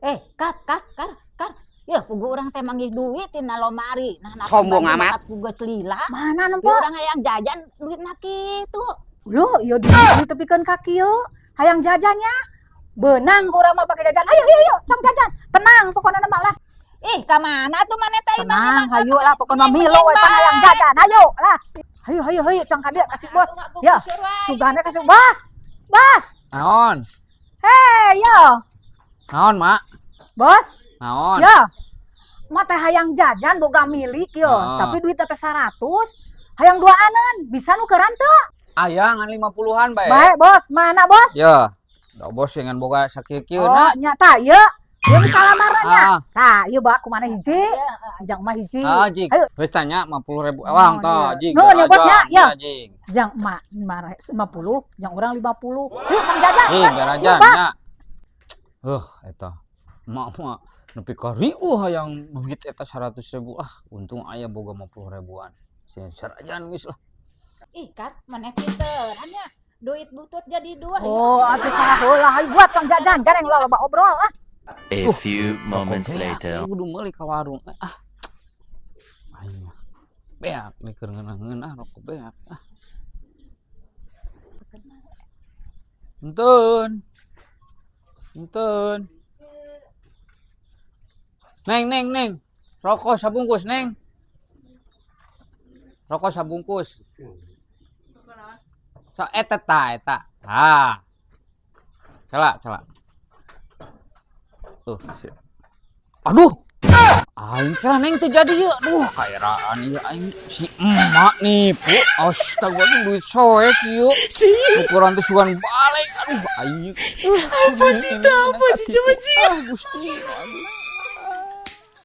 Eh, Kar, Kar, Kar, Kar. Ya, puguh urang teh manggih duit tina lomari. Nah, nah, Sombong amat. Ku geus lila. Mana Ya nempo? urang hayang jajan duitna kitu. Loh, ieu duit ditepikeun ka kieu. Hayang jajannya. Beunang ku urang mah pake jajan. Ayo, ayo, ayo, cang jajan. Tenang pokoknya mah lah. Ih, ka mana tuh maneh teh? Tenang, hayu lah pokoknya mah milu we pan hayang jajan. Hayu lah. Hayu, hayu, hayu, cang ka dieu kasih bos. Ya, sugane kasih bos. Bos. Naon? Hei, yo. Naon, Mak? Bos. Naon? Ya. Mak teh hayang jajan boga milik yo, Ah. tapi duit teh 100. Hayang duaaneun, bisa nukeran teu? Aya ngan 50-an bae. Baik, Bos. Mana, Bos? Ya. Da bos ngan boga sakieu-kieu Oh, na. nyata ieu. Ieu misalnya nya. Ah. Tah, ieu bawa kumana hiji? Jang mah hiji. Ah, jig. Ayo. Geus tanya 50.000. Ewang Oh, tah, iya. jig. Nuhun ya, Bos, nya. Ya. Jig. Jang emak 50, jang urang 50. Yuk, Kang jajan. Jig, garajan Bos. Nya. Eta. Mak mah nepi ka riuh hayang duit eta 100.000, ah, untung aya boga 50 ribuan. Sarajan geus lah. Ih, Kar, maneh pinteran nya. Duit butut jadi dua. Oh, atuh salah heula. Hayu buat cang jajan, gareng lah loba obrol ah. A few moments later. Beak, kudu meuli ka warung. Ah. Aing mah. Beak nih keur ngeunah-ngeunah rokok beak. Ah. Punten. Punten. Neng, neng, neng. Rokok sabungkus, Neng. Rokok sabungkus. So eta ta eta. Ah. Salah, salah. Tuh, sip. Aduh. Aing kira Neng teu jadi ieu. Aduh, kaeraan ieu aing si emak nipu. Astaga, duit soek ieu. Ukuran teh sugan balik. Aduh, aing. Apa cita, apa coba. Ah, Gusti. Aduh.